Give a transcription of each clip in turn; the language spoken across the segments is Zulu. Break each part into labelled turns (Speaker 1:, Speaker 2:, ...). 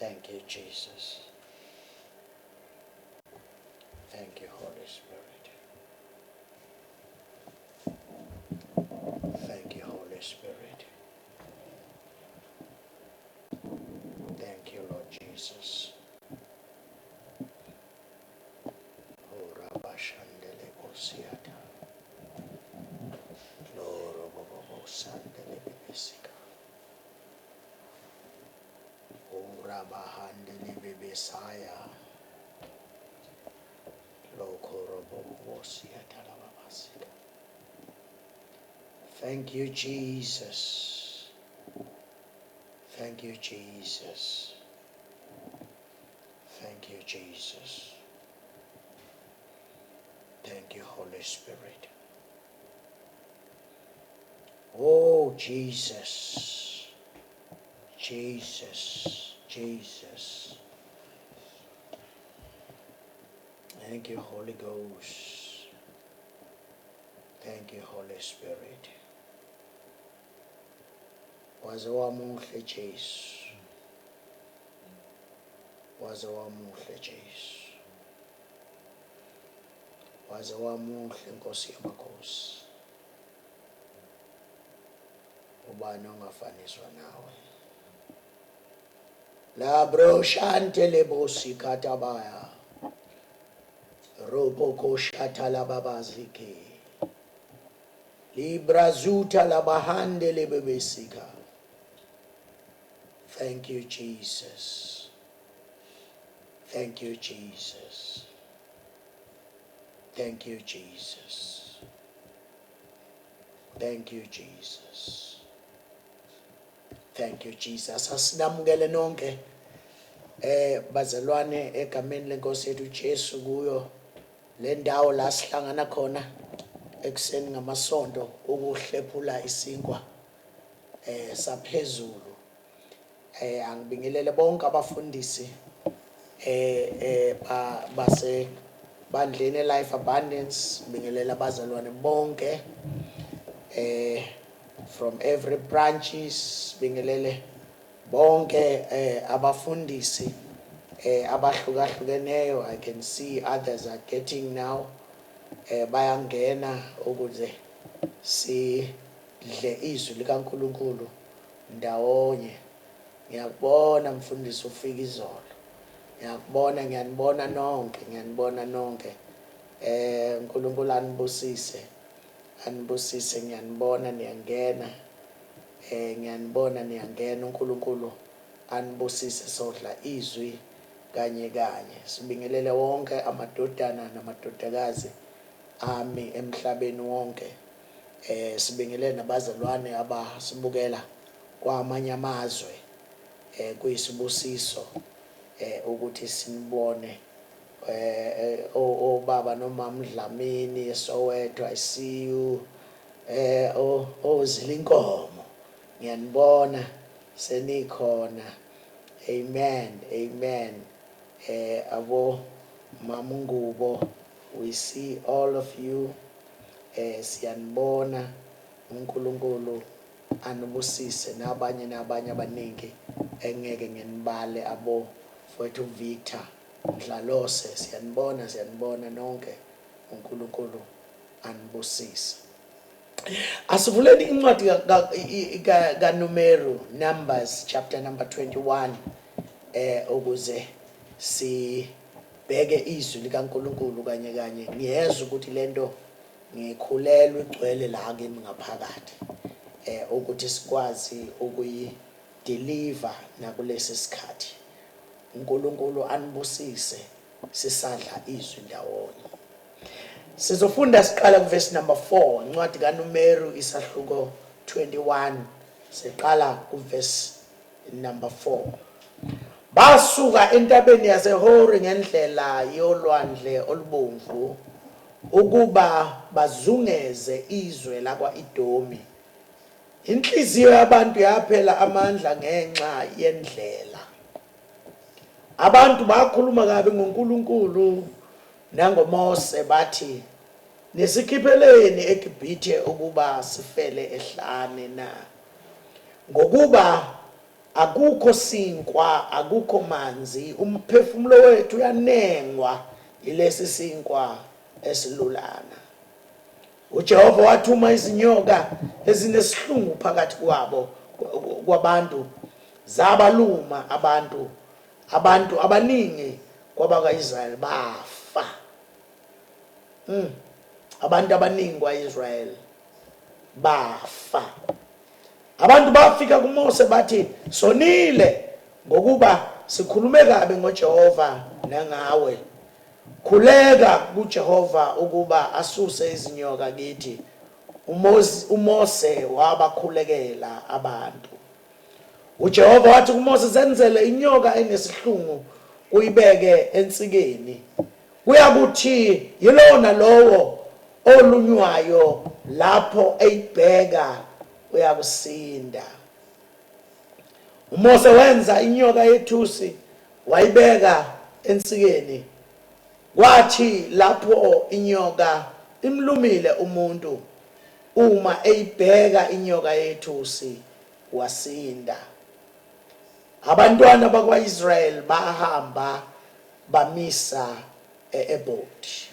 Speaker 1: Thank you, Jesus. Thank you, Holy Spirit. Thank you, Holy Spirit. Thank you, Lord Jesus. Oh, Rabashandele Bosiata. Loro Bobo Sandele Bibisika. Oh, Rabahandele Bibisaya. Lokoro Bobo Siata Lababasika. Thank you, Jesus. Thank you, Jesus. Thank you, Jesus. Thank you, Holy Spirit. Oh, Jesus. Jesus. Jesus. Thank you, Holy Ghost. Thank you, Holy Spirit. Waze wamuhle Jesu. Waze wamuhle Jesu. Waze wamuhle Nkosi yamakhosi. Ubani ongafaniswa nawe? La broshante lebosi katabaya. Roboko shatala babazike. Librazuta labahande lebebesika. Thank you, Jesus. Thank you, Jesus. Thank you, Jesus. Thank you, Jesus. Thank you, Jesus. Asinamukele nonke bazalwane egameni lenkosi yethu Jesu kuyo le ndawo la sihlangana khona ekuseni ngamasonto ukuhlephula isinkwa saphezulu. Angibingelele bonke abafundisi base bandleni Life Abundance, bingelela abazalwane bonke from every branches, bingelele bonke abafundisi abahlukahlukeneyo. I can see others are getting now, bayangena ukuze sidle izwi likaNkuluNkulu ndawonye. Ngiyakubona mfundisi ufika izolo, ngiyakubona, ngiyanibona nonke, ngiyanibona nonke. uNkulunkulu anibusise, anibusise. Ngiyanibona niyangena, ngiyanibona niyangena. uNkulunkulu anibusise, sodla izwi kanye kanye. Sibingelele wonke amadodana namadodakazi ami emhlabeni wonke. Sibingelele nabazalwane abasibukela kwamanye amazwe. Kuyisibusiso ukuthi sinibone obaba nomama Dlamini eSoweto, I see you. Ozilinkomo, ngiyanibona senikhona. Amen, amen. Abo Mama Ngubo, we see all of you. Siyanibona, uNkulunkulu anibusise nabanye nabanye abaningi engeke nginibale, abo mfowethu Victor Mdlalose, siyanibona, siyanibona nonke. uNkulunkulu anibusise. Asivuleni incwadi kaNumeru, Numbers chapter number 21, ukuze sibheke izwi likaNkuluNkulu kanye kanye. Ngiyezwa ukuthi lento ngikhulelwe igcwele la kimi ngaphakathi, ukuthi sikwazi ukuyideliver nakulesi sikhathi. uNkulunkulu anibusise sisadla izwi ndawonye. Sizofunda siqala kuverse number 4, incwadi kaNumeru isahluko 21, siqala kuverse number 4. Basuka entabeni yaseHori ngendlela yolwandle olubomvu ukuba bazungeze izwe lakwa-Edomi. Inhliziyo yabantu yaphela amandla ngenxa yendlela. Abantu bakhuluma kabi ngoNkulunkulu nangoMose, bathi, Nisikhipheleni eGibhithe ukuba sifele ehlane na? Ngokuba Akukho sinkwa, akukho manzi, umphefumulo wethu uyanengwa yilesi sinkwa esilulana. UJehova wathuma izinyoka ezinesihlungu phakathi kwabo kwabantu, zabaluma abantu, abantu abaningi kwabakwa-Israyeli bafa. Abantu abaningi kwa-Israyeli bafa. Abantu bafika kuMose bathi, sonile ngokuba sikhulume kabi ngoJehova nangawe. Khuleka kuJehova ukuba asuse izinyoka kithi. UMose wabakhulekela abantu. UJehova wathi kuMose, zenzele inyoka enesihlungu uyibeke ensikeni. Kuyakuthi yilona lowo olunywayo lapho eyibheka uyakusinda. UMose wenza inyoka yethusi wayibeka ensikeni. Kwathi lapho inyoka imlumile umuntu, uma eyibheka inyoka yethusi wasinda. Abantwana bakwa-Israyeli bahamba bamisa e-Ebodi.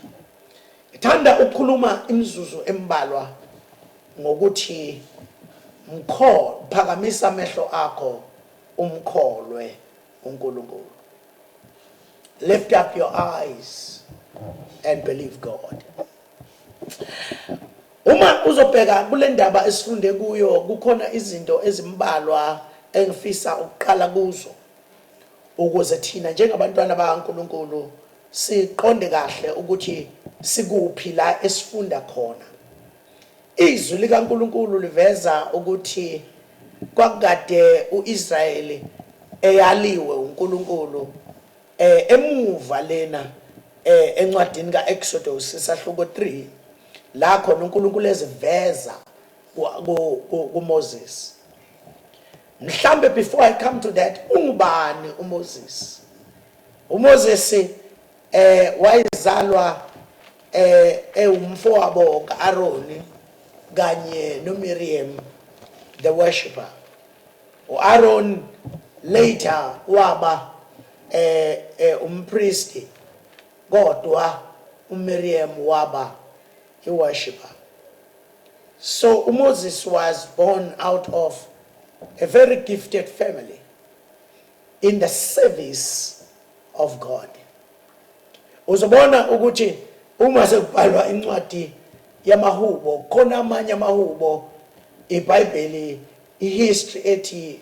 Speaker 1: Ngithanda ukukhuluma imizuzu embalwa ngokuthi phakamisa amehlo akho umkholwe uNkulunkulu. Lift up your eyes and believe God. Uma uzobheka kule ndaba esifunde kuyo, kukhona izinto ezimbalwa engifisa ukuqala kuzo ukuze thina njengabantwana bakaNkulunkulu siqonde kahle ukuthi sikuphi la esifunda khona. Izwi likaNkulunkulu liveza ukuthi kwakukade uIsrayeli eyaliwe uNkulunkulu emuva lena encwadini kaExodus isahluko 3, la khona uNkulunkulu eziveza kuMoses. Mhlambe before I come to that, ungubani uMoses? uMoses wayezalwa ewumfowabo kaAron kanye noMiriam the worshipper. uAron later waba umpristi, kodwa uMiriam waba iworshipper. So uMoses was born out of a very gifted family in the service of God. Uzobona ukuthi uma sekubhalwa incwadi yamahubo, khona amanye amahubo iBhayibheli ihistory ethi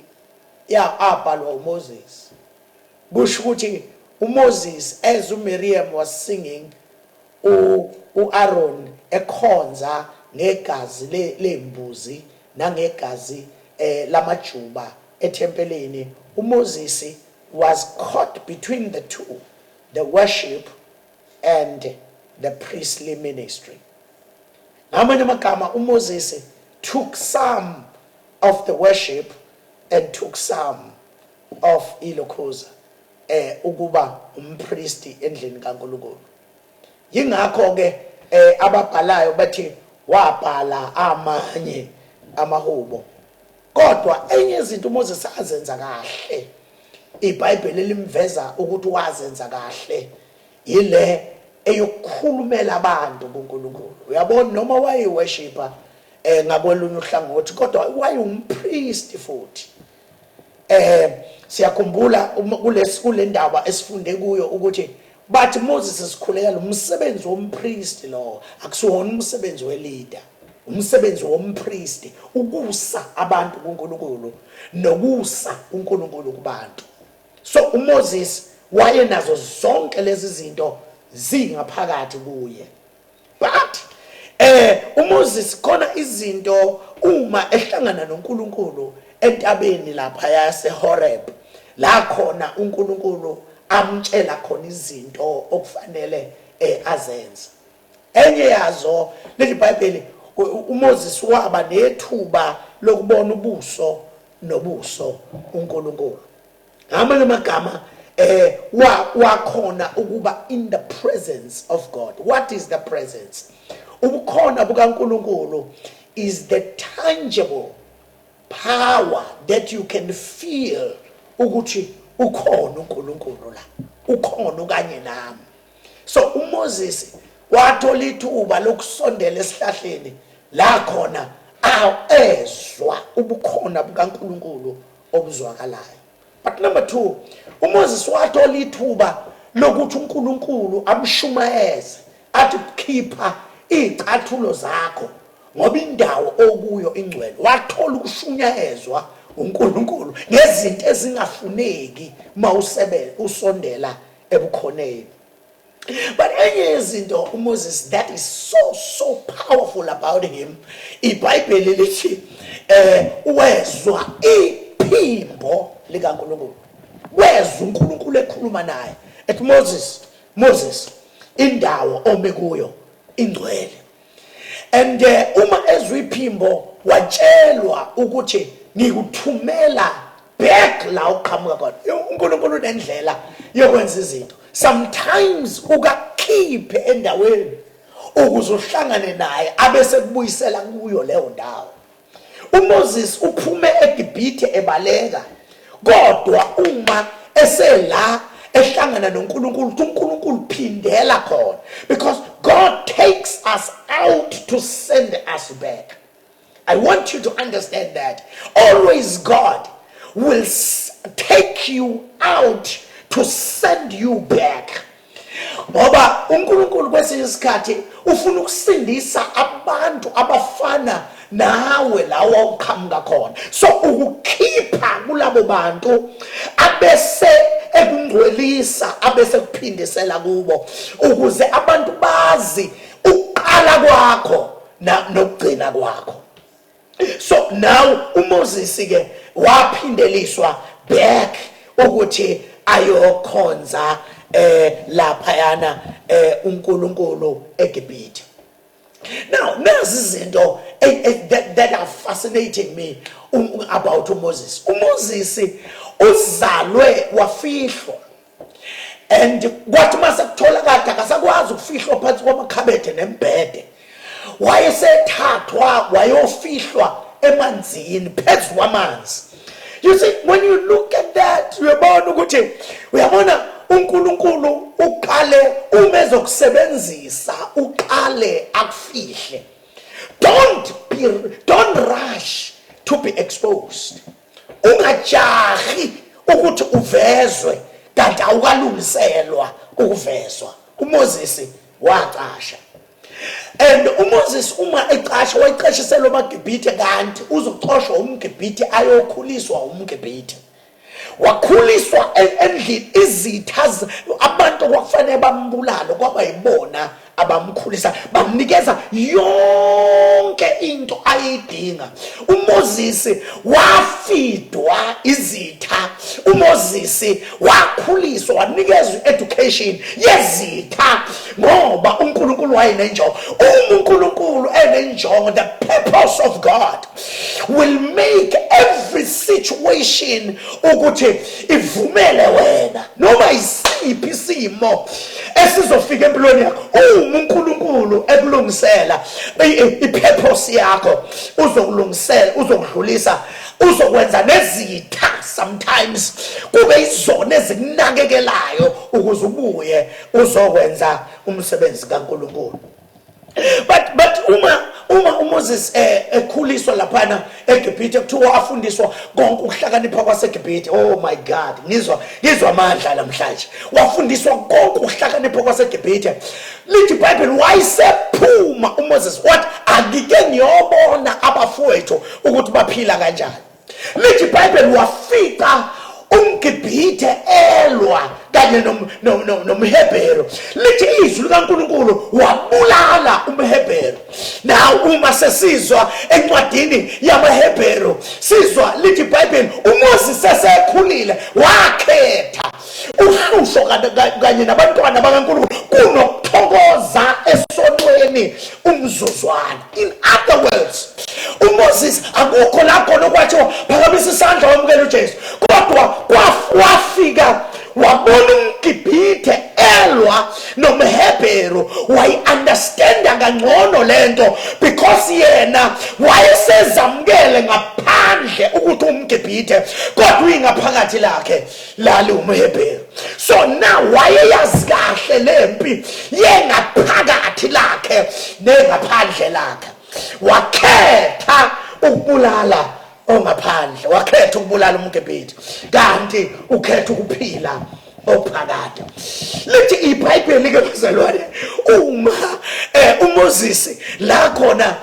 Speaker 1: ya abhalwa uMoses. Kusho ukuthi uMoses, as uMiriam was singing, uAaron ekhonza ngegazi lembuzi nangegazi lamajuba ethempelini, uMoses was caught between the two, the worship and the priestly ministry. Ngamanye amagama, uMoses took some of the worship and took some of ilokhuza ukuba umpristi endlini kaNkulunkulu. Yingakho ke ababhalayo bathi wabhala amanye amahubo. Kodwa enye izinto uMoses azenza kahle, iBhayibheli limveza ukuthi wazenza kahle, ile eyokukhulumela abantu kuNkulunkulu. Uyabona, noma wayeworshipper ngakwelunye uhlangothi, kodwa wayewumpriest futhi. Siyakhumbula kule ndaba esifunde kuyo ukuthi bathi Moses sikhulekela umsebenzi wompriest lo, akusiwona umsebenzi weleader, umsebenzi wompriest ukusa abantu kuNkulunkulu nokusa uNkulunkulu kubantu. So uMoses wayenazo zonke lezi zinto zingaphakathi kuye, but uMoses khona izinto uma ehlangana noNkulunkulu entabeni lapha yaseHoreb, la khona uNkulunkulu amtshela khona izinto okufanele azenze. Enye yazo, leli biBhayibheli, uMoses waba nethuba lokubona ubuso nobuso uNkulunkulu. Ngamanye amagama, wakhona ukuba in the presence of God. What is the presence? Ubukhona bukaNkulunkulu is the tangible Power that you can feel ukuthi ukhona uNkulunkulu la, ukhona kanye nami. So uMoses wathola ithuba lokusondela esihlahleni la khona ezwa ubukhona bukaNkulunkulu obuzwakalayo. But number 2, uMoses wathola ithuba lokuthi uNkulunkulu amshumayeze, athi khipha izicathulo zakho ngoba indawo okuyo ingcwele. Wathola ukushunyayezwa uNkulunkulu ngezinto ezingafuneki mawusebe usondela ebukhoneni. But enye yezinto uMoses that is so so powerful about him, iBhayibheli lithi wezwa iphimbo likaNkulunkulu, wezwa uNkulunkulu ekhuluma naye ethi, "Moses, Moses, indawo ome kuyo ingcwele." And uma ezwa iphimbo, watshelwa ukuthi ngikuthumela back la uqhamuka khona. UNkulunkulu unendlela yokwenza izinto. Sometimes ukakhiphe endaweni ukuze uhlangane naye, abese kubuyisela kuyo leyo ndawo. uMoses uphume eGibhithe ebaleka, kodwa uma esela ehlangana noNkulunkulu, uNkulunkulu phindela khona, because God takes us out to send us back. I want you to understand that always God will take you out to send you back, ngoba uNkulunkulu kwesinye isikhathi ufuna ukusindisa abantu abafana nawe lawa uqhamuka khona. So ukukhipha kulabo bantu, abese ekungcwelisa, abese kuphindisela kubo, ukuze abantu bazi ukuqala kwakho nokugcina kwakho. So now uMoses ke waphindeliswa back ukuthi ayokhonza lapha yana uNkulunkulu eGibhithe. Now nazi izinto that are fascinating me about uMoses. uMoses uzalwe wafihlwa, and kwathi mase kutholakade akasakwazi ukufihlwa phansi kwamakhabethe nembhede, wayesethathwa wayofihlwa emanzini, phezu kwamanzi. You see, when you look at that, uyabona ukuthi, uyabona, uNkulunkulu uqale uma ezokusebenzisa uqale akufihle. Don't rush to be exposed. Ungajahi ukuthi uvezwe kanti awukalungiselwa ukuvezwa. uMoses wacasha, and uMoses uma ecasha, wayecashiselwa amaGibhithe, kanti uzoxoshwa umGibhithe, ayokhuliswa umGibhithe. Wakhuliswa endlini izitha, abantu okwakufanele bambulale kwaba yibona abamkhulisa, bamnikeza yonke into ayidinga. uMoses wafidwa izitha, uMoses wakhuliswa, wanikezwa education yezitha, ngoba uNkulunkulu wayenenjongo. Uma uNkulunkulu enenjongo, the purpose of God will make every situation ukuthi ivumele wena noma isiphi isimo esizofika empilweni yakho. Uma uNkulunkulu ekulungisela i-purpose yakho, uzokulungisela, uzokudlulisa, uzokwenza nezitha sometimes kube izona ezikunakekelayo ukuze ubuye uzokwenza umsebenzi kaNkulunkulu. But uma uMoses ekhuliswa laphana eGibhithe, kuthiwa afundiswa konke ukuhlakanipha kwaseGibhithe. Oh my God, ngizwa amandla namhlanje. Wafundiswa konke ukuhlakanipha kwaseGibhithe. Lithi iBhayibheli wayesephuma uMoses, wathi akike ngiyobona abafowethu ukuthi baphila kanjani. Lithi iBhayibheli wafica umGibhithe elwa kanye nomHebheru. Lithi izwi likaNkulunkulu wabulala umHebheru. Now uma sesizwa encwadini yamaHebheru, sizwa lithi iBhayibheli uMoses sesekhulile wakhetha uhlusho kanye nabantwana bakaNkulunkulu kunokuthokoza esonweni umzuzwana. In other words, uMoses akukho la khona okwathiwa phakamisa isandla wamukela uJesu, kodwa wafika wabona umGibhithe elwa nomHebheru, wayi-understanda kangcono lento because yena wayesezamukele ngaphandle. ukuthi umGibhithe, kodwa ingaphakathi lakhe lali umHebheru. So now wayeyazi kahle lempi yengaphakathi lakhe nengaphandle lakhe. Wakhetha ukubulala ongaphandle, wakhetha ukubulala umGibhithe, kanti ukhetha ukuphila ophakade. Lithi iBhayibheli ke bazalwane, uma uMoses la khona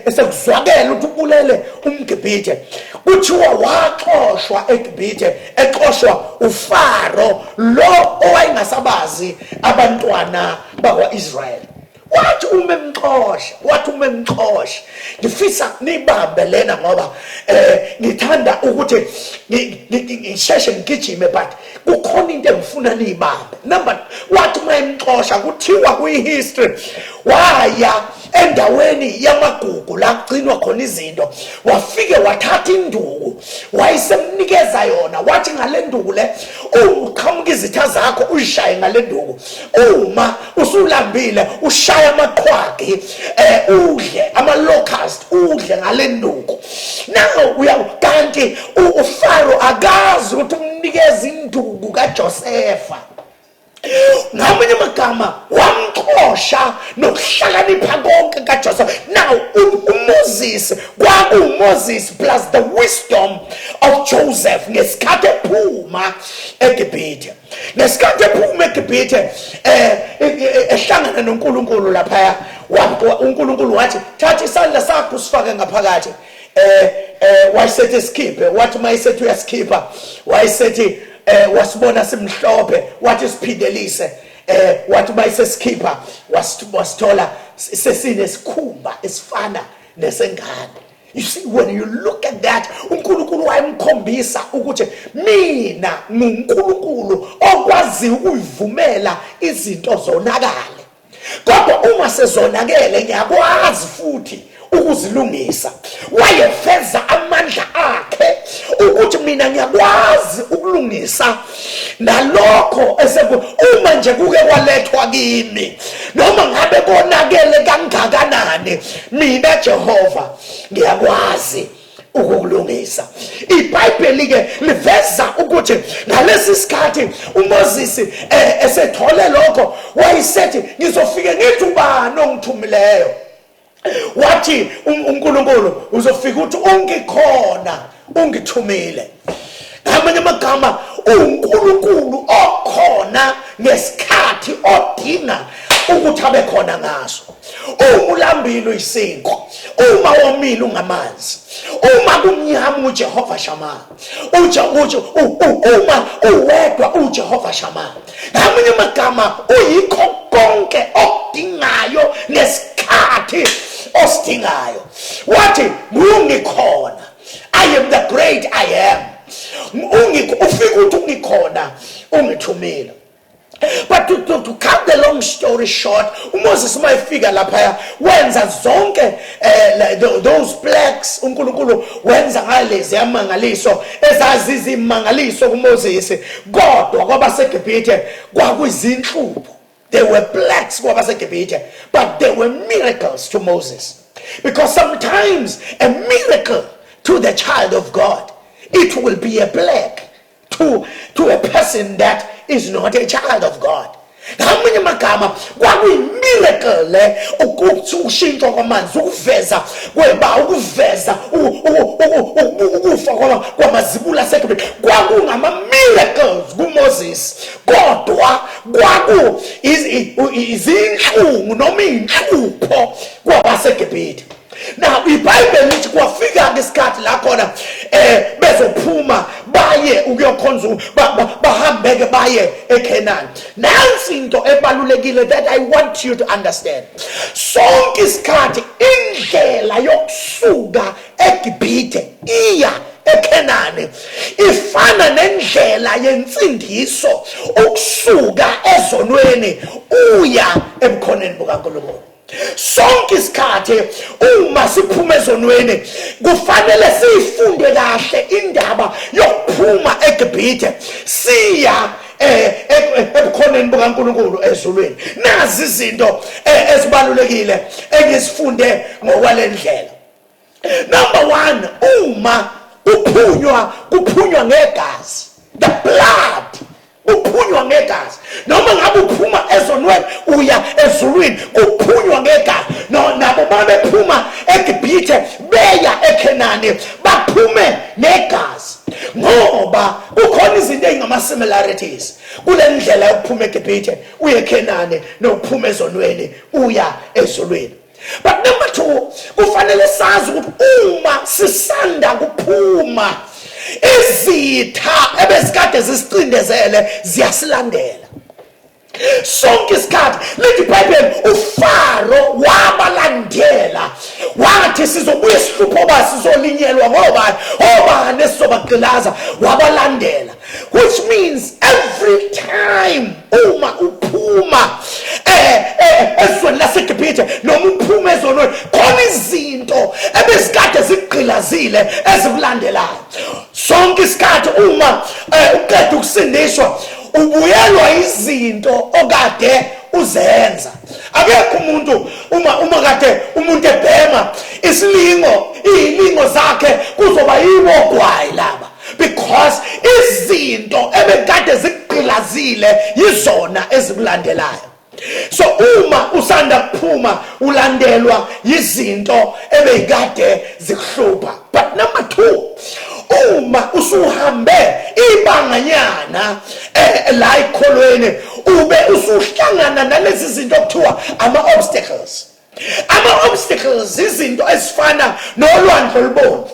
Speaker 1: esekuzwakela ukuthi ubulele umGibhithe, kuthiwa waxoshwa eGibhithe, exoshwa uFaro lo owayengasabazi abantwana bakwa-Israyeli. Wathi uma emxosha, wathi uma emxosha, ngifisa nibambe lena ngoba ngithanda ukuthi ngisheshe ngigijime, but kukhona into engifuna niyibambe. Number, wathi uma emxosha, kuthiwa kwi-history waya endaweni yamagugu la kugcinwa khona izinto, wafike wathatha induku wayesemnikeza yona, wathi ngale nduku le uqhamuka izitha zakho uyishaye ngale nduku, uma usulambile ushaya amaqhwagi, udle ama locust, udle ngale nduku. Now uya kanti uFaro akazi ukuthi umnikeza induku kaJosefa. Ngamanye amagama wamxosha nokuhlakanipha konke kaJoseph. Now uMoses, kwakuwuMoses plus the wisdom of Joseph ngesikhathi ephuma eGibhithe. Ngesikhathi ephuma eGibhithe ehlangana noNkulunkulu laphaya, uNkulunkulu wathi thatha isandla sakho usifake ngaphakathi. Wayesethi sikhiphe, wathi mayesethi uyasikhipha, wayesethi wasibona simhlophe, wathi siphindelise. Wathi mayesesikhipha wasithola sesinesikhumba esifana nesengane. You see, when you look at that, uNkulunkulu wayemkhombisa ukuthi mina nguNkulunkulu okwazi ukuyivumela izinto zonakale, kodwa uma sezonakele ngiyakwazi futhi ukuzilungisa. Wayefeza amandla akhe ukuthi mina ngiyakwazi ukulungisa nalokho eseku uma nje kuke kwalethwa kimi, noma ngabe konakele kangakanani, mina Jehova ngiyakwazi ukukulungisa. IBhayibheli ke liveza ukuthi ngalesi sikhathi uMoses esethole lokho, wayesethi ngizofike ngithi ubani ongithumileyo. Wathi uNkulunkulu uzofika uthi ungikhona ungithumile. Ngamanye amagama uNkulunkulu okhona ngesikhathi odinga ukuthi abe khona ngaso. Uma ulambile uyisinkwa, uma womile ungamanzi, uma kumnyama uJehova Shama, uma uwedwa uJehova Shama. Ngamanye amagama uyikho konke okudingayo ngesikhathi osidingayo. Wathi ngungikhona, I am the great I am. Ufika uthi ungikhona ungithumile. But to cut the long story short, uMoses uma efika laphaya wenza zonke those plagues. uNkulunkulu wenza ngalezi amangaliso ezazizimangaliso kuMoses, kodwa kwabaseGibhithe kwakuyizinhlupho. There were plagues kwabaseGibhithe, but there were miracles to Moses. Because sometimes a miracle to the child of God, it will be a plague to a person that is not a child of God. Ngamanye amagama kwakuyi-miracle le ukuthi ushintshwa kwamanzi, ukuveza kweba, ukuveza ukufa kwamazibulo aseGibhithe, kwakungama-miracles kuMoses, kodwa kwaku izinhlungu noma iy'nhlupho kwabaseGibhithe. Now iBhayibheli lithi kwafika isikhathi la khona bezophuma baye ukuyokhonza, bahambeke baye eCanaan. Nansi into ebalulekile that I want you to understand. Sonke isikhathi indlela yokusuka eGibhithe iya eCanaan ifana nendlela yensindiso ukusuka ezonweni uya ebukhoneni bukaNkulunkulu. Sonke isikhathi uma siphuma ezonweni kufanele siyifunde kahle indaba yokuphuma eGibhithe siya ebukhoneni bukaNkulunkulu ezulwini. Nazi izinto ezibalulekile engizifunde ngokwalendlela. Number 1, uma kuphunywa, kuphunywa ngegazi, the blood, kuphunywa ngegazi. Noma ngabe uphuma ezonweni uya ezulwini, kuphunywa ngegazi. No, nabo babephuma eGibhithe beya eKhenani, baphume negazi, ngoba kukhona izinto ezingama similarities kule ndlela yokuphuma eGibhithe uye eKhenani nokuphuma ezonweni uya ezulwini. But number 2, kufanele sazi ukuthi uma sisanda kuphuma, izitha ebezikade zisicindezele ziyasilandela sonke isikhathi. Lithi iBhayibheli uFaro wabalandela, wathi sizobuya isihlupho ba sizolinyelwa ngobani, obani esizobagqilaza, wabalandela. Which means every time uma uphuma ezweni laseGibhithe noma uphuma ezonweni, khona izinto ebezikade zikugqilazile ezikulandelayo sonke isikhathi. Uma uqeda ukusindiswa, ubuyelwa izinto okade uzenza. Akekho umuntu uma kade umuntu ebhema isilingo, izilingo zakhe kuzoba yibo gwayi laba, because izinto ebekade zikugqilazile yizona ezikulandelayo. So uma usanda kuphuma, ulandelwa izinto ebekade zikuhlupha. But number 2, uma usuhambe ibanganyana la ekholweni, ube usuhlangana nalezi zinto okuthiwa ama obstacles. Ama obstacles izinto ezifana nolwandle olubomvu.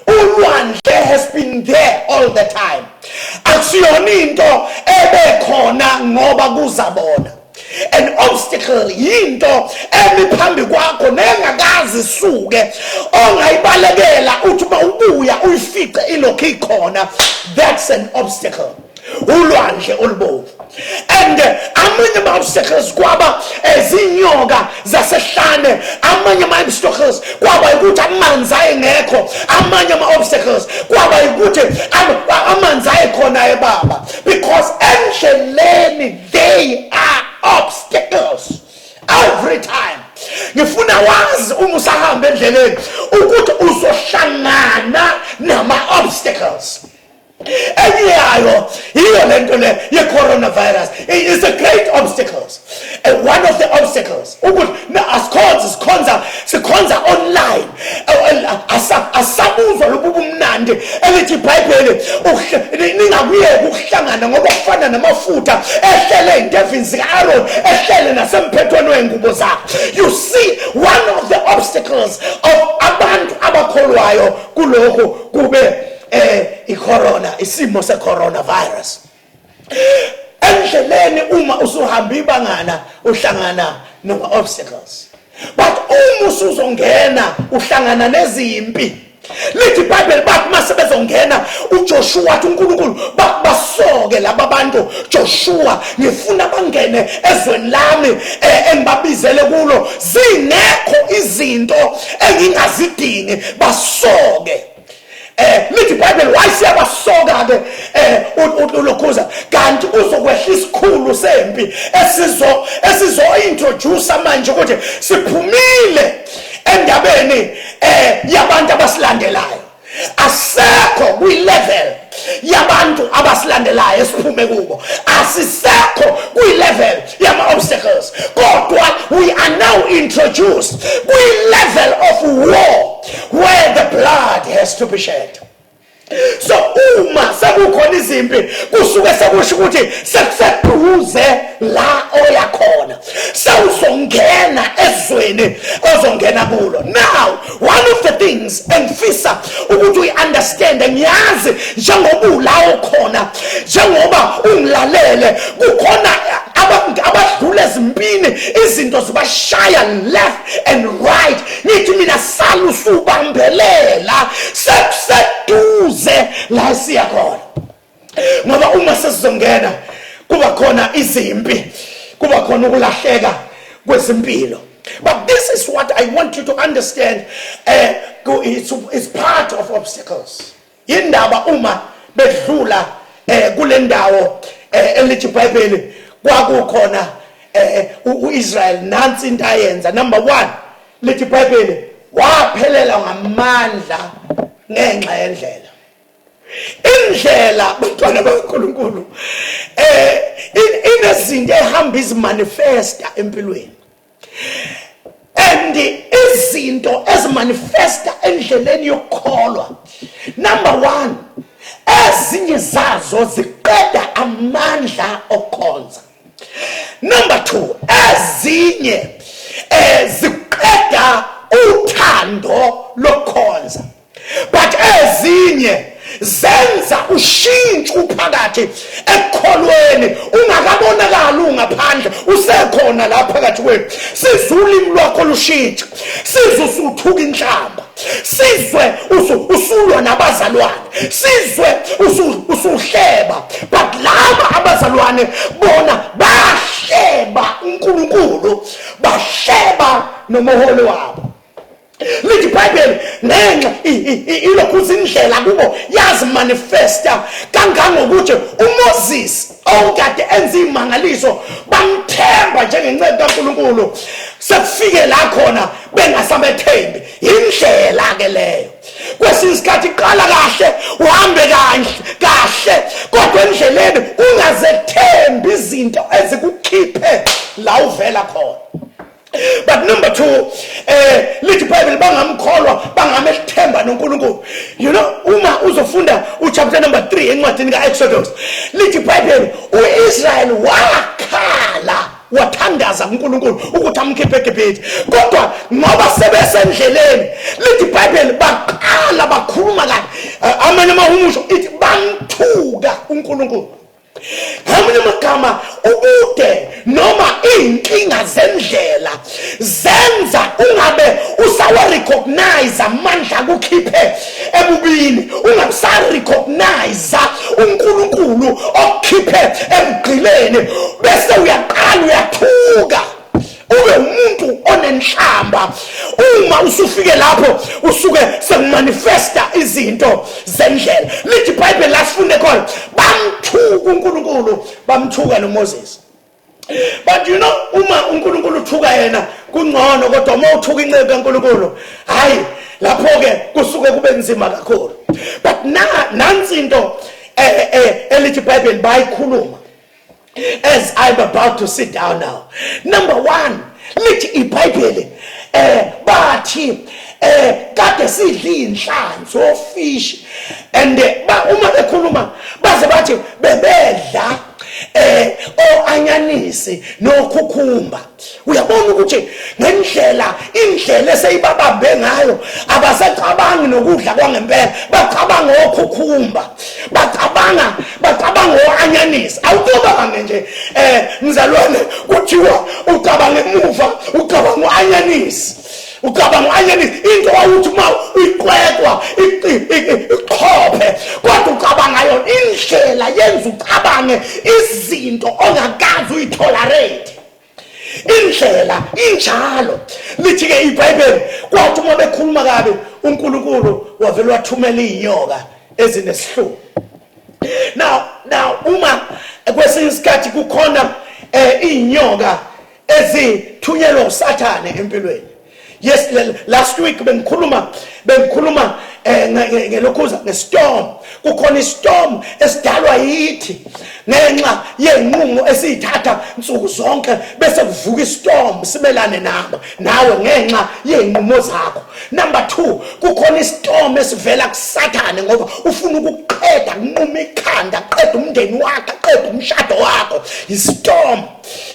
Speaker 1: Ulwandle has been there all the time. Akusiyona into ebekhona ngoba kuzabona. An obstacle yinto emi phambi kwakho nengakazi isuke, ongayibalekela uthi uma ubuya uyifice ilokhu ikhona. That's an obstacle, ulwandle olubomvu. And amanye ama-obstacles kwaba ezinyoka zasehlane, amanye ama-obstacles kwaba ukuthi amanzi ayengekho, amanye ama-obstacles kwaba ukuthi amanzi ayekhona ebaba, because endleleni they are obstacles every time. Ngifuna wazi uma usahamba endleleni ukuthi uzohlangana nama-obstacles. Enye yayo yiyo lento le ye-coronavirus. It's a great obstacles, one of the obstacles ukuthi asikhonze, sikhonza online, asabuzwa lobu bumnandi elithi iBhayibheli ningakuyeki ukuhlangana, ngoba kufana namafutha ehlele ey'ndevini zika-Aaron, ehlele nasemphethweni wey'ngubo zakhe. You see, one of the obstacles of abantu abakholwayo kulokhu kube icorona, isimo se-coronavirus. Endleleni uma usuhamba ibangana, uhlangana noma obstacles, but uma usuzongena uhlangana nezimpi. Lithi iBhayibheli bathi mase bezongena, uJoshua wathi uNkulunkulu basoke laba bantu, Joshua, ngifuna bangene ezweni lami engibabizele kulo zingekho izinto engingazidingi, basoke. Lithi iBhayibheli wayesiyabasoka ke ulokhuza, kanti uzokwehla isikhulu sempi esizo introduce manje ukuthi siphumile endabeni yabantu abasilandelayo, asekho kwi-level yabantu abasilandelayo esiphume kubo, asisekho kwi-level yama-obstacles, kodwa we are now introduced kwi-level of war where the blood has to be shed. So uma sekukhona izimpi, kusuke sekusho ukuthi sekuseduze la oya khona, sewuzongena ezweni ozongena kulo. Now, one of the things engifisa ukuthi uyi-understand, ngiyazi njengoba ulawo khona, njengoba ungilalele, kukhona abadlula ezimpini, izinto zibashaya left and right. Ngithi mina sala usubambelela, sekuseduze la siya khona, ngoba uma sesizongena kuba khona izimpi, kuba khona ukulahleka kwezimpilo. But this is what I want you to understand, it's part of obstacles. Indaba uma bedlula kule ndawo elithi iBhayibheli kwakukhona uIsrael, nansi into ayenza. Number 1, lithi iBhayibheli Waphelela ngamandla ngenxa yendlela. Indlela, bantwana baNkulunkulu, inezinto ehamba izimanifesta empilweni, and izinto ezimanifesta endleleni yokukholwa, number 1, ezinye zazo ziqeda amandla okukhonza. Number 2, ezinye ziqeda uthando lokukhonza, but ezinye zenza ushintsho phakathi ekukholweni ungakabonakali ungaphandle, usekhona la phakathi kwethu. Sizwe ulimi lwakho lushintsha, sizwe usuthuka inhlamba, sizwe usulwa nabazalwane, sizwe usuhleba, but laba abazalwane bona bahleba uNkulunkulu, bahleba nomholi wabo. Lithi iBhayibheli ngenxa ilokhu izindlela kubo yazimanifesta kangangokuthi uMoses owukade enza imangaliso bamthemba njengenceku kaNkulunkulu, sekufike la khona bengasabethembi. Indlela ke leyo. Kwesinye isikhathi iqala kahle, uhambe kahle kahle, kodwa endleleni ungazethembi izinto ezikukhiphe la uvela khona. But number 2, lithi iBhayibheli bangamkholwa, bangamethemba noNkulunkulu. You know, uma uzofunda uchapter number 3 encwadini kaExodus, lithi iBhayibheli uIsrael wakhala, wathandaza kuNkulunkulu ukuthi amkhiphe eGibhithe, kodwa ngoba sebesendleleni, lithi iBhayibheli baqala bakhuluma kabi. Amanye amahumusho ithi bamthuka uNkulunkulu. Ngamanye amagama, ubude noma iy'nkinga zendlela zenza ungabe usawa-recognize amandla akukhiphe ebubini, ungabusa-recognize uNkulunkulu okukhiphe ebugqileni, bese uyaqala uyathuka, ube umuntu onenhlamba. Uma usufike lapho usuke sekumanifesta izinto zendlela. Lithi iBhayibheli la sifunde khona, bamthuka uNkulunkulu, bamthuka noMoses. But you know, uma uNkulunkulu uthuka yena kungcono, kodwa uma uthuka inceku kaNkulunkulu, hayi, lapho ke kusuke kube nzima kakhulu. But nansi into elithi iBhayibheli bayikhuluma as I'm about to sit down now. Number 1, lithi iBhayibheli bathi kade sidla inhlanzi, ofish, and uma bekhuluma baze bathi bebedla oanyanisi nokhukhumba. Uyabona ukuthi ngendlela indlela eseyibabambe ngayo, abasacabangi nokudla kwangempela, bacabanga okhukhumba, bacabanga oanyanisi. Awucabange nje mzalwane, kuthiwa ucabanga emuva, ucabanga uanyanisi, ucabanga uanyanisi, into wawuthi uma uyiqwekwa iqhophe, kodwa ucabanga yona indlela yenza ucabange izinto ongakaze uyitolerate. Indlela injalo. Lithi ke iBhayibheli kwathi uma bekhuluma kabi uNkulunkulu wavele wathumela inyoka ezinesihluku. Now uma kwesinye isikhathi kukhona inyoka ezithunyelwa uSathane empilweni. Yes, last week bengikhuluma ngelokhuza ngestorm. Kukhona istorm esidalwa yithi ngenxa yenqumo esiyithatha nsuku zonke, bese kuvuka istorm simelane nawe ngenxa yenqumo zakho. Number 2, kukhona istorm esivela kuSathane ngoba ufuna ukuqeda, kunquma ikhanda, qeda umndeni wakho, qeda umshado wakho. Istorm,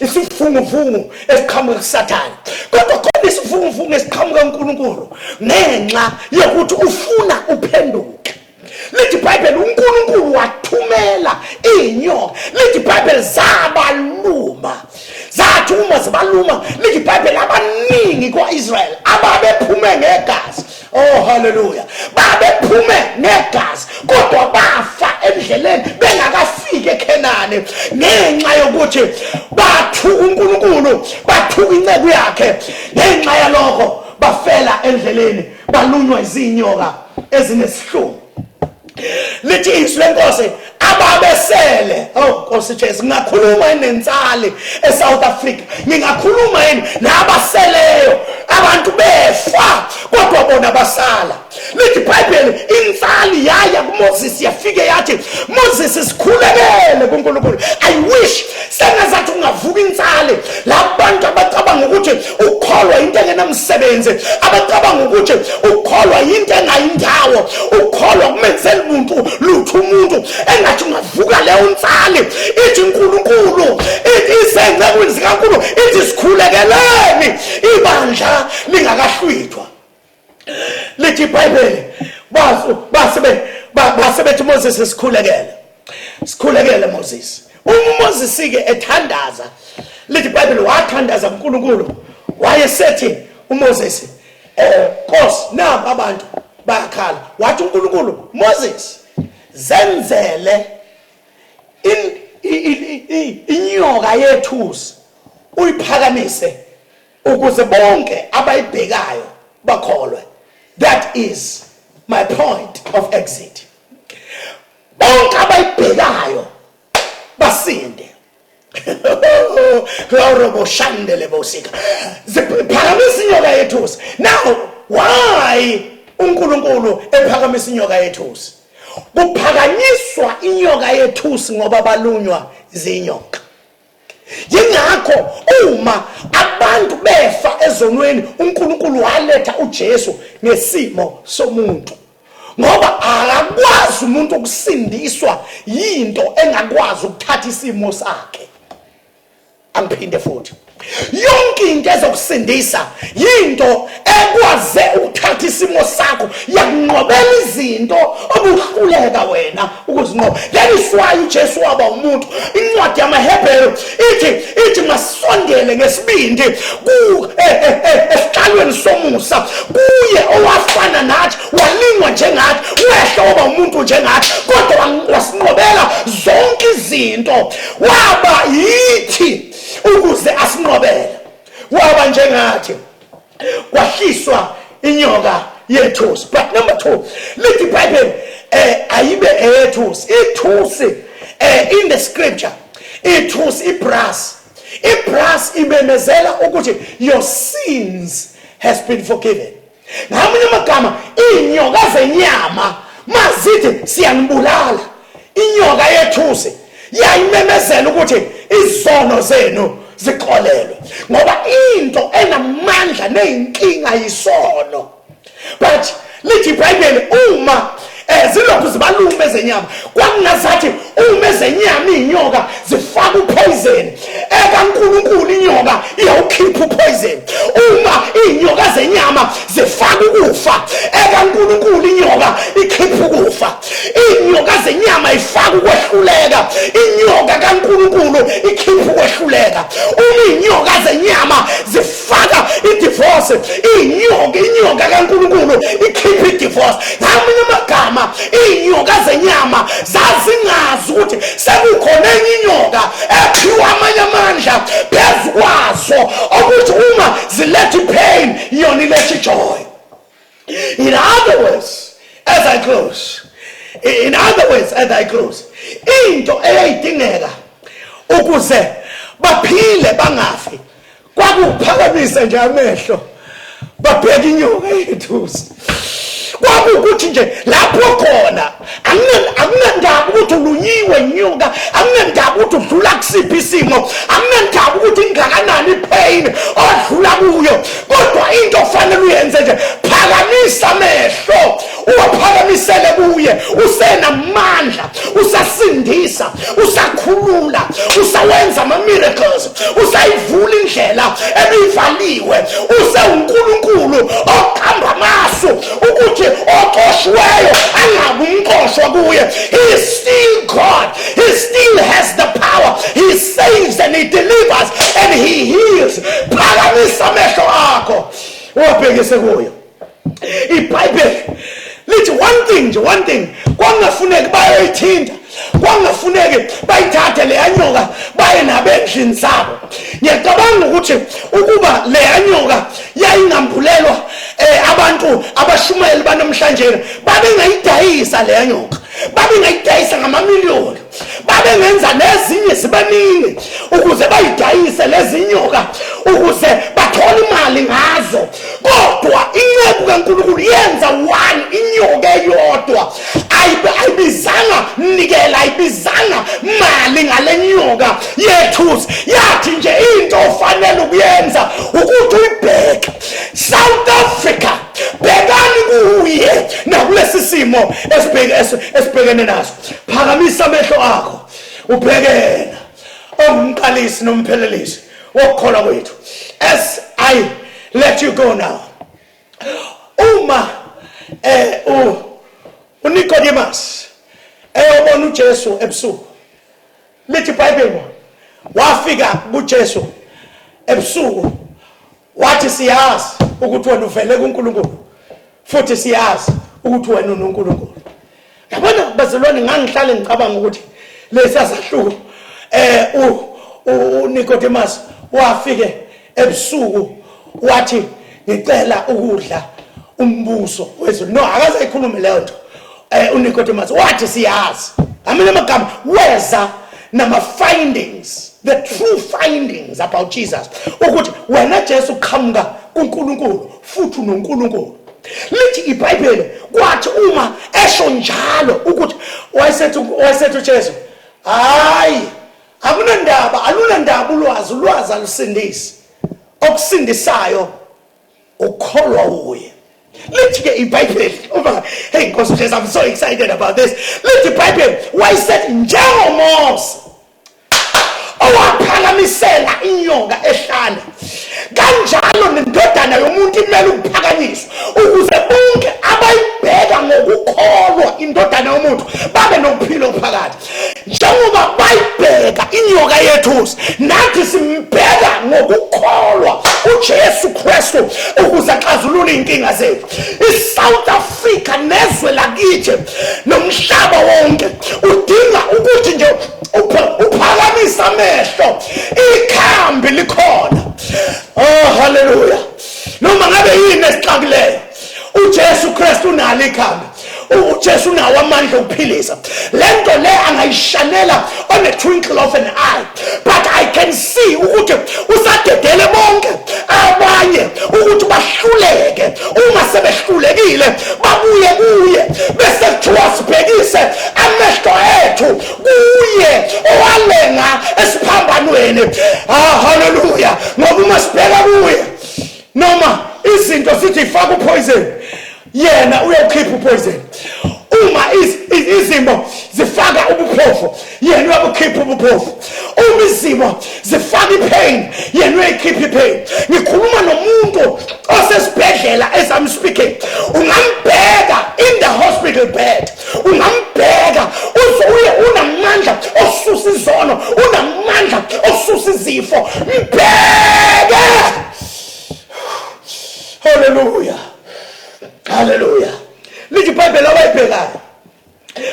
Speaker 1: isivunguvungu esiqhamuka kuSathane. Kodwa khona isivunguvungu esiqhamuka kuNkulunkulu ngenxa yokuthi ufuna uphenduke. Lithi iBhayibheli uNkulunkulu wathumela inyoka. Lithi iBhayibheli zabaluma, zathi uma zibaluma, lithi iBhayibheli abaningi kwaIsrael ababephume ngegazi. Oh haleluya, babephume ngegazi kodwa bafa endleleni bengakafiki eKhenani ngenxa yokuthi bathuka uNkulunkulu, bathuka inceku yakhe. Ngenxa yalokho bafela endleleni, balunywa izinyoka ezinesihlungu. Lithi izwi lenkosi ababesele, oh Nkosi Jesu, ngingakhuluma yini nensali eSouth Africa? Ngingakhuluma yini nabaseleyo? Abantu befa kodwa bona basala. Lithi iBhayibheli insali yaya kuMoses yafike yathi, Moses, sikhulekele kuNkulunkulu. I wish sengazathi ungavuka insali labantu abacabanga ukuthi ukukholwa into engenamsebenzi, abacabanga ukuthi ukukholwa into engayindawo, ukukholwa kumenzeli muntu lutho umuntu. Engathi ungavuka leyo nsali ithi uNkulunkulu, ithi isencekwini zikaNkulunkulu, ithi sikhulekeleni ibandla lingakahlwithwa. Lithi iBhayibheli base base bethi Moses, sikhulekele, sikhulekele Moses. Uma uMoses ke ethandaza, lithi iBhayibheli wathandaza kuNkulunkulu, wayesethi uMoses, Nkosi, naba abantu bayakhala. Wathi uNkulunkulu, Moses, zenzele inyoka yethusi uyiphakamise ukuze bonke abayibhekayo bakholwe. That is my point of exit. Bonke abayibhekayo basinde. Glory boshandele bosika. Ziphakamisa inyoka yethusi. Now why uNkulunkulu ephakamisa inyoka yethusi? Kuphakanyiswa inyoka yethusi ngoba balunywa zinyoka. Yingakho uma abantu befa ezonweni, uNkulunkulu waletha uJesu ngesimo somuntu, ngoba akakwazi umuntu ukusindiswa yinto engakwazi ukuthatha isimo sakhe. Angiphinde futhi, yonke into ezokusindisa yinto ekwaze ukuthatha isimo sakho, yakunqobela izinto obuhluleka wena ukuzinqoba. That is why uJesu waba umuntu. Incwadi yamaHebheru ithi masondele ngesibindi ku esihlalweni somusa kuye owafana nathi, walingwa njengathi, wehla waba umuntu njengathi, kodwa wasinqobela zonke izinto, waba yithi ukuze asinqobele, waba njengathi, kwahliswa inyoka yethusi. But number 2, lithi iBhayibheli ayibe eyethusi. Ithusi, in the scripture, ithusi, ibrass, ibrass imemezela ukuthi your sins has been forgiven. Ngamanye amagama, inyoka zenyama mazithi siyanibulala, inyoka yethusi yayimemezela ukuthi izono zenu zixolelwe, ngoba into enamandla neyinkinga yisono. But lithi iBhayibheli uma zilokhu zibalume ezenyama, kwakungazathi uma ezenyama iy'nyoka zifaka upoison, ekaNkulunkulu inyoka iyawukhipha upoison. Uma iy'nyoka zenyama zifaka ukufa, ekaNkulunkulu inyoka ikhipha ukufa. Iy'nyoka zenyama ifaka ukwehluleka, inyoka kaNkulunkulu ikhipha ukwehluleka. Uma iy'nyoka zenyama zifaka idivorce, inyoka kaNkulunkulu ikhipha idivorce. Ngamanye amagama, iy'nyoka zenyama zazingazi ukuthi sekukhona enye inyoka ephiwa amanye amandla phezu kwazo, okuthi uma ziletha ipain, yona iletha ijoy. In other words, as I close, in other words, as I close, into eyayidingeka ukuze baphile bangafi kwakuphakamisa nje amehlo babheka inyoka yethusi. Kwakukuthi nje lapho khona akunandaba ukuthi ulunyiwe inyoka, akunandaba ukuthi udlula kusiphi isimo, akunandaba ukuthi ingakanani ipain odlula kuyo, kodwa into ofanele uyenze nje, phakamisa amehlo uwaphakamisele kuye. Usenamandla, usasindisa, usakhulula, usawenza ama-miracles, usayivula indlela ebivaliwe. UsewuNkulunkulu oqamba amasu ukuthi oxoshiweyo angabi umxoshwa kuye. He is still God. He still has the power. He saves and he delivers and he heals. Phakamisa amehlo akho uwabhekise kuyo. iBhayibheli lithi one thing nje, one thing kwangafuneki bayoyithinta, kwangafuneki bayithathe leya nyoka baye nabo endlini zabo. Ngiyacabanga ukuthi ukuba leya nyoka yayingambulelwa abantu abashumayeli banamhlanje, babengayidayisa leya nyoka, babengayidayisa ngamamiliyoni, babengenza nezinye zibaningi ukuze bayidayise lezi nyoka ukuze bathathe. Ungathola imali ngazo, kodwa inceku kaNkulunkulu yenza one inyoka eyodwa, ayibizanga nikela, ayibizanga mali ngale nyoka yethusi. Yathi nje into ofanele ukuyenza ukuthi uyibheke. South Africa, bhekani kuye nakulesi simo esibhekene naso. Phakamisa amehlo akho ubhekena ongumqalisi nomphelelisi wokukholwa kwethu. As I let you go now, uma uNicodemus eyobona uJesu ebusuku, lithi iBhayibheli wafika kuJesu ebusuku wathi, siyazi ukuthi wena uvele kuNkulunkulu, futhi siyazi ukuthi wena unoNkulunkulu. Yabona bazalwane, ngangihlale ngicabanga ukuthi lesi sahluko uNicodemus wafike ebusuku wathi, ngicela ukudla umbuso wezulu. No, akaze ayikhulume leyo nto. uNicodemus wathi siyazi, ngamanye amagama weza nama findings, the true findings about Jesus, ukuthi wena Jesu uqhamuka kuNkulunkulu futhi unoNkulunkulu. Lithi iBhayibheli kwathi uma esho njalo ukuthi wayesethi uJesu, hayi, akunandaba, alunandaba ulwazi, ulwazi alusindisi, okusindisayo ukholwa uye. Lithi ke iBhayibheli, uma, hey Nkosi Jesu, I'm so excited about this. Lithi iBhayibheli wayesethi, njengoMose owaphakamisela inyoka ehlane, kanjalo nendodana yomuntu imele ukuphakanyiswa, ukuze bonke abayibheka ngokukholwa indodana yomuntu babe nokuphila okuphakade. Njengoba bayibheka inyoka yethusi, nathi simbheka ngokukholwa uJesu Kristu ukuze axazulule inkinga zethu. ISouth Africa nezwe lakithi nomhlaba wonke udinga ukuthi nje uphakamisa amehlo, ikhambi likhona. Oh haleluya! Noma ngabe yini esixakileyo, uJesu Kristu unalo ikhambi. UJesu unawo amandla okuphilisa. Lento le angayishanela on a twinkle of an eye, but I can see ukuthi usadedele bonke abanye ukuthi bahluleke. Uma sebehlulekile babuye kuye, bese kuthiwa sibhekise amehlo ethu kuye owalenga esiphambanweni. Ah haleluya! Ngoba uma sibheka kuye, noma izinto sithi ifaka upoison, yena uyawukhipha upoison. Uma izimo zifaka ubuphofu, yena uyabukhipha ubuphofu. Uma izimo zifaka ipain, yena uyayikhipha ipain. Ngikhuluma nomuntu osesibhedlela as I'm speaking. Ungambheka in the hospital bed, ungambheka uye, unamandla osusa izono, unamandla osusa izifo. Mbheke. Haleluya, haleluya! Lithi iBhayibheli abayibhekayo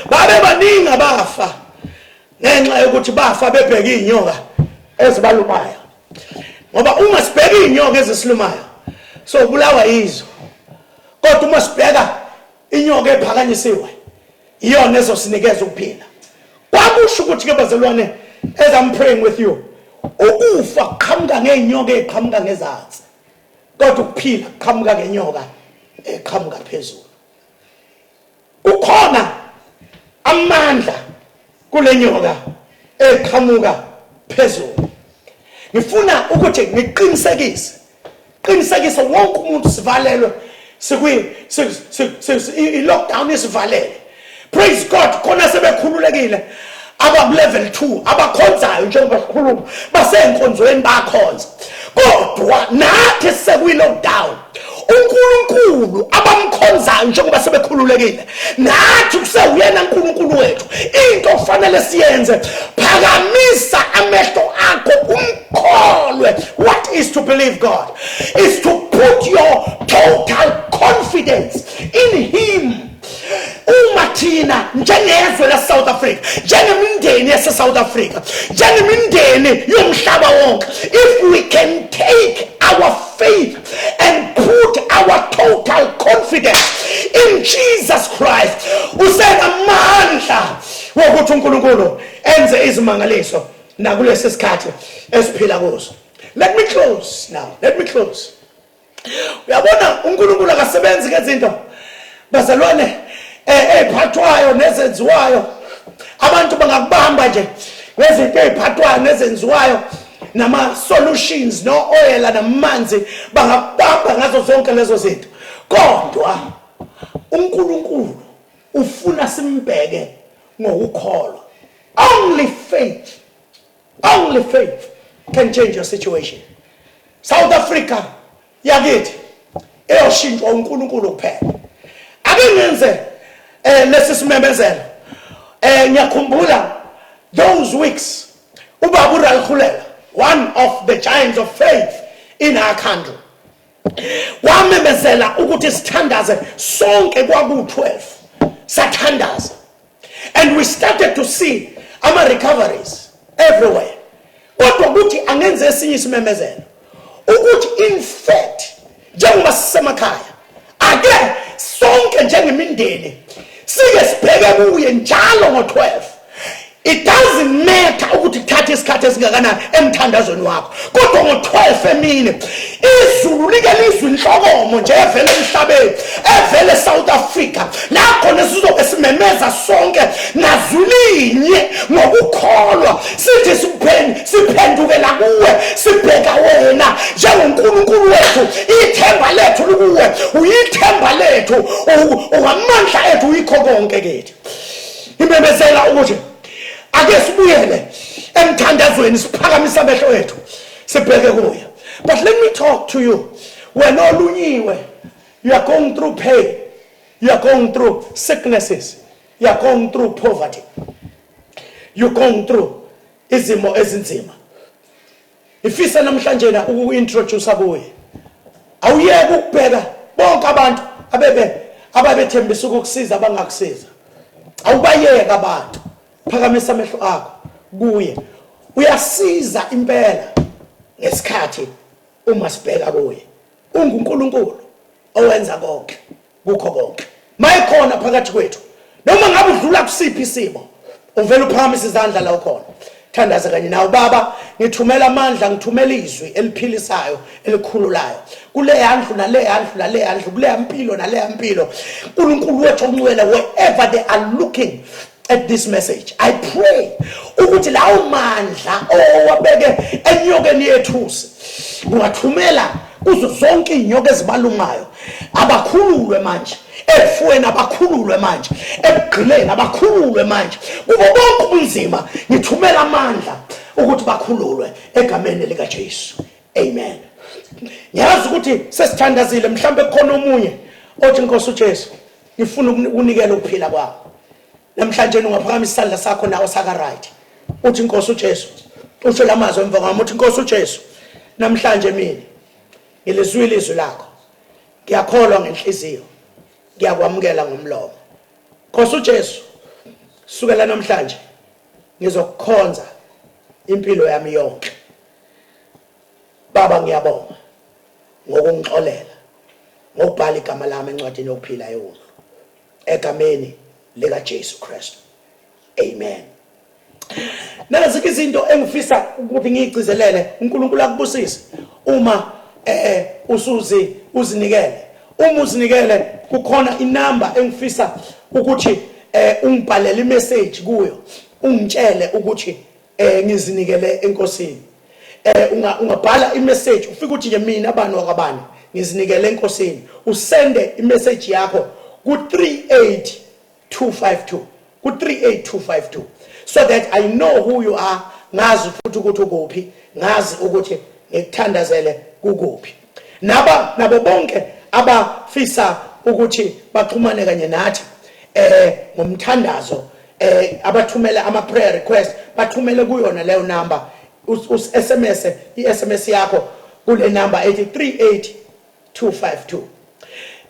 Speaker 1: babe baningi abafa ngenxa yokuthi bafa bebheka iy'nyoka ezibalumayo, ngoba uma sibheka iy'nyoka ezisilumayo so ubulawa yizo, kodwa uma sibheka inyoka ephakanyisiwe, iyona ezosinikeza ukuphila. Kwakusho ukuthi ke bazalwane, as I'm praying with you, ukufa kuqhamuka ngey'nyoka ey'qhamuka ngezansi, kodwa ukuphila kuqhamuka ngenyoka eqhamuka phezulu. Kukhona amandla kule nyoka eqhamuka phezulu. Ngifuna ukuthi ngiqinisekise, qinisekise wonke umuntu, sivalelwe, sikwi i-lockdown isivalele. Praise God, khona sebekhululekile abaku level 2 abakhonzayo, njengoba sikhuluma basenkonzweni bakhonza, kodwa nathi sekuyi lockdown. uNkulunkulu abamkhonzayo njengoba sebekhululekile, nathi kusewuyena uNkulunkulu wethu. Into ofanele siyenze, phakamisa amehlo akho umkholwe. What is to believe God? Is to put your total confidence in him. Uma thina njengezwe la South Africa, njengemindeni yase South Africa, njengemindeni yomhlaba wonke, if we can take our faith and put our total confidence in Jesus Christ, usenamandla wokuthi uNkulunkulu enze izimangaliso nakulesi sikhathi esiphila kuso. Let me close now, let me close. Uyabona, uNkulunkulu akasebenzi ngezinto, bazalwane, eziphathwayo nezenziwayo. Abantu bangakubamba nje ngezinto eziphathwayo nezenziwayo, nama solutions, no oil namanzi, bangakubamba ngazo zonke lezo zinto, kodwa uNkulunkulu ufuna simbheke ngokukholwa. Only faith, only faith can change your situation. South Africa yakithi eyoshintshwa uNkulunkulu kuphela. Ake ngenze lesi simemezelo. Ngiyakhumbula those weeks, ubaba uRalkhulela, one of the giants of faith in our country, wamemezela ukuthi sithandaze sonke. Kwaku-12, sathandaza and we started to see ama recoveries everywhere. Kodwa ukuthi angenze esinye isimemezelo ukuthi in fact, njengoba sisemakhaya, ake sonke njengemindeni sike sibheke kuye njalo ngo-12. It doesn't matter ukuthi kuthatha isikhathi esingakanani emthandazweni wakho, kodwa ngo-12 emini izulu like lizwe inhlokomo nje evele emhlabeni, evele eSouth Africa, la khona sizobe simemeza sonke ngazwilinye ngokukholwa, sithi siphendukela kuwe, sibheka wena njengoNkulunkulu wethu. Ithemba lethu likuwe, uyithemba lethu, ungamandla ethu, uyikho konke kithi. Imemezela ukuthi ake sibuyele emthandazweni, siphakamisa amehlo ethu, sibheke kuye. But let me talk to you, wena olunyiwe. You are going through pain, you are going through sicknesses, you are going through poverty, you're going through izimo ezinzima. Ifisa namhlanje na ukuintroduce kuye. Awuyeke ukubheka bonke abantu ababethembisa ukukusiza, abangakusiza. Awubayeka abantu, phakamisa amehlo akho kuye. Uyasiza impela ngesikhathi uma sibheka kuye. UnguNkulunkulu owenza konke kukho konke. Mayekhona phakathi kwethu, noma ngabe udlula kusiphi isimo, uvela uphakamisa izandla la ukhona, thandaza kanye nawe. Baba, ngithumela amandla, ngithumela izwi eliphilisayo, elikhululayo kuleya ndlu naleya ndlu naleya ndlu, kuleya mpilo naleya mpilo. Nkulunkulu wethu ongcwele, wherever they are looking at this message, I pray ukuthi lawo mandla owabeke enyokeni yethusi ungathumela kuzo zonke iy'nyoka ezibalumayo. Abakhululwe manje ekufuweni, abakhululwe manje ekugqileni, abakhululwe manje kubo bonke ubunzima. Ngithumela amandla ukuthi bakhululwe egameni likaJesu, amen. Ngiyazi ukuthi sesithandazile. Mhlawumbe kukhona omunye othi, "Nkosi uJesu, ngifuna ukunikela ukuphila kwami namhlanje." Ungaphakamisa isandla sakho nawe saka right, uthi, "Inkosi uJesu," usho lamazwi emva kwami, uthi, "Inkosi uJesu, namhlanje mina ngilizwile izwi lakho, ngiyakholwa ngenhliziyo, ngiyakwamukela ngomlomo. Nkosi uJesu, sukela namhlanje ngizokukhonza impilo yami yonke. Baba, ngiyabonga ngokungixolela, ngokubhala igama lami encwadini yokuphila yewundlu, egameni lika Jesu Kristu, amen." Nazi izinto engifisa ukuthi ngiyigcizelele. UNkulunkulu akubusise uma usuzi uzinikele. Uma uzinikele, kukhona inamba engifisa ukuthi ungibhalele imessage kuyo, ungitshele ukuthi ngizinikele enkosini. Ungabhala imessage, ufike uthi nje, "Mina bani wakabani, ngizinikele enkosini." Usende imessage yakho ku 38252, ku 38252, so that I know who you are, ngazi futhi ukuthi ukuphi, ngazi ukuthi ngikuthandazele kukuphi. Naba nabo bonke abafisa ukuthi baxhumane kanye nathi ngomthandazo, abathumele ama prayer request, bathumele kuyona leyo number. Us SMS i SMS yakho kule number ethi 38252.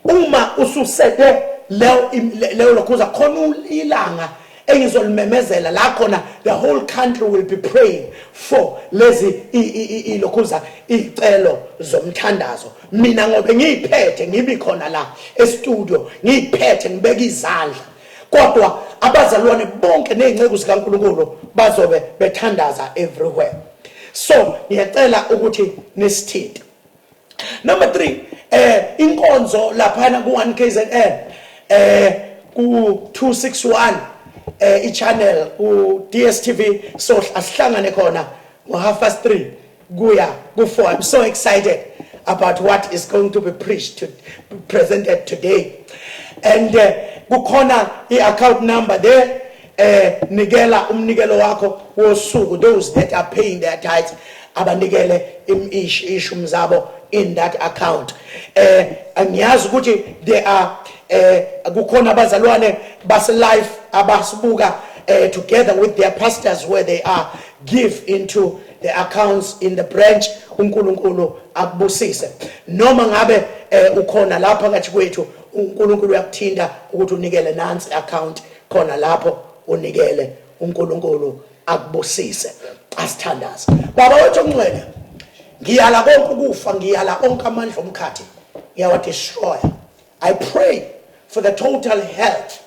Speaker 1: Uma ususete leyo lokhuza khona, ilanga engizolimemezela la khona the whole country will be praying for lezi ilokhuza icelo zomthandazo. Mina ngobe ngiyiphethe, ngibi khona la e-studio, ngiyiphethe, ngibeka izandla, kodwa abazalwane bonke nezinceku zikaNkulunkulu bazobe bethandaza everywhere. So ngiyacela ukuthi nisithinte. Number 3, inkonzo laphana ku 1 KZN, ku 261, i-channel ku DStv, so asihlangane khona ngo 3:30 kuya ku 4. I'm so excited about what is going to be preached to presented today. And kukhona i-account number there. Nikela umnikelo wakho wosuku. Those that are paying their tithes, abanikele ishumi zabo in that account. Angiyazi ukuthi there are kukhona abazalwane base life abasibuka, together with their pastors where they are, give into the accounts in the branch. UNkulunkulu akubusise. Noma ngabe ukhona lapha phakathi kwethu, uNkulunkulu uyakuthinta ukuthi unikele, nansi account khona lapho, unikele. uNkulunkulu akubusise. Asithandaze. Baba wethu ongcwele, ngiyala konke ukufa, ngiyala onke amandla omkhathi, ngiyawa-destroy. I pray for the total health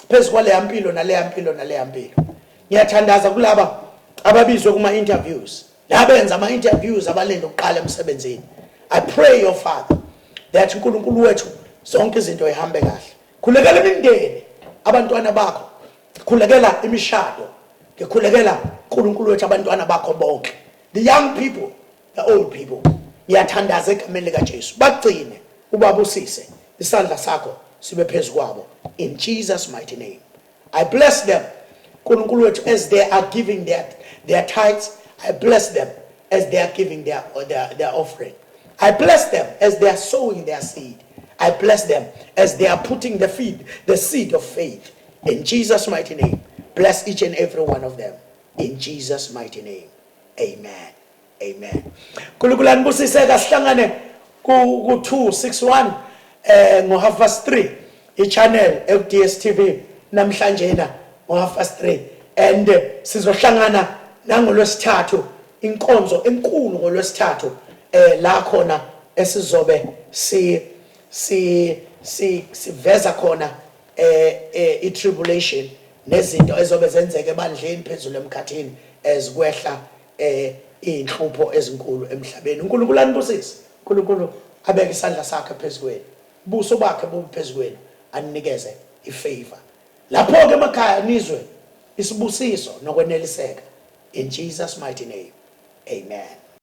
Speaker 1: phezu kwaleya mpilo naleya mpilo naleya mpilo. Ngiyathandaza kulaba ababizwe kuma-interviews, labenza ama-interviews, abalinde ukuqala emsebenzini. I pray, your Father, that uNkulunkulu wethu, zonke izinto ihambe kahle. Khulekela imindeni, abantwana bakho, khulekela imishado. Ngikhulekela, uNkulunkulu wethu, abantwana bakho bonke, the young people, the old people. Ngiyathandaza egameni likaJesu, bagcine, ubabusise, isandla sakho sibe phezu kwabo. In Jesus' mighty name I bless them, uNkulunkulu wethu, as they are giving their tithes. I bless them as they are giving their offering. I bless them as they are sowing their seed. I bless them as they are putting the seed of faith. In Jesus' mighty name, bless each and every one of them. In Jesus' mighty name, amen, amen. Nkulunkulu anibusise. Kasihlangane ku 261 ngo 3:30, i-channel eku DStv namhlanje na ngo 3:30, and sizohlangana nangolwesithathu, inkonzo enkulu ngolwesithathu, la khona esizobe si si si siveza khona i-tribulation nezinto ezobe zenzeka ebandleni phezulu emkhathini ezikwehla inhlupho ezinkulu emhlabeni. uNkulunkulu anibusise. uNkulunkulu abeke isandla sakhe phezukwenu, buso bakhe bube phezukwenu, aninikeze i-favor lapho ke emakhaya, nizwe isibusiso nokweneliseka. In Jesus' mighty name, amen.